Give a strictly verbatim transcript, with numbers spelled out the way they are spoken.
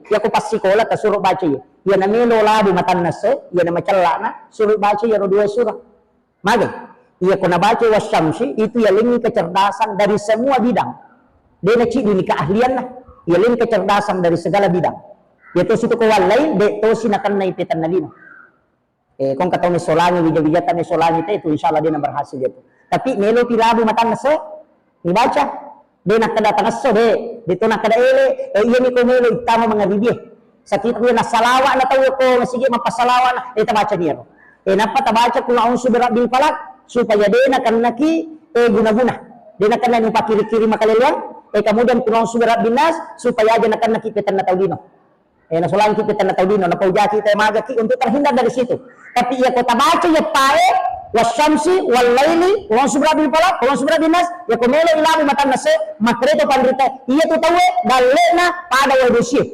Iya ko passikola tasuro baca iya. Iya na melo labu matanna se, iya na macellana, suro baca iyaro dua surah. Mage, iya ko nabaca wasyamsi, itu yalengngi kecerdasan dari semua bidang. De naciddini keahlianna, yalengngi kecerdasan dari segala bidang. Iya tosi tu ko wallail, de tosi nakennai petanna lino. Eh, ko engka tau messolangi, wija-wijata messolangi te, itu insyaallah de na berhasil itu. Tapi melo pi labu matanna se, nibaca. De nakkeda tangesso de, de to nakkeda ele, eh, iyami ko melo ittama mangaribie. Sakitnya nasalawa na tau ko masigi mappasalawa na, eh, tabaca ni ero. Eh, nappa tabaca kul a'udzu birabbil falaq, supaya de nakennaki, eh, guna-guna. De nakenna nupakiri-kiri makaleleang, eh, kemudian kul a'udzu birabbin nas, supaya aja nakennaki petanna tau lino. Eh, nasolangki petanna tau lino, napaujaki te magaki untuk terhindar dari situ. Tapi iya ko tabaca iya pae, wasyamsi, wal laili, wa subra bil falaq, wa subra bin nas, iya ko melo ilabu matanna se, makreto panrita, iya tu tauwe, dallena pada wae dosie.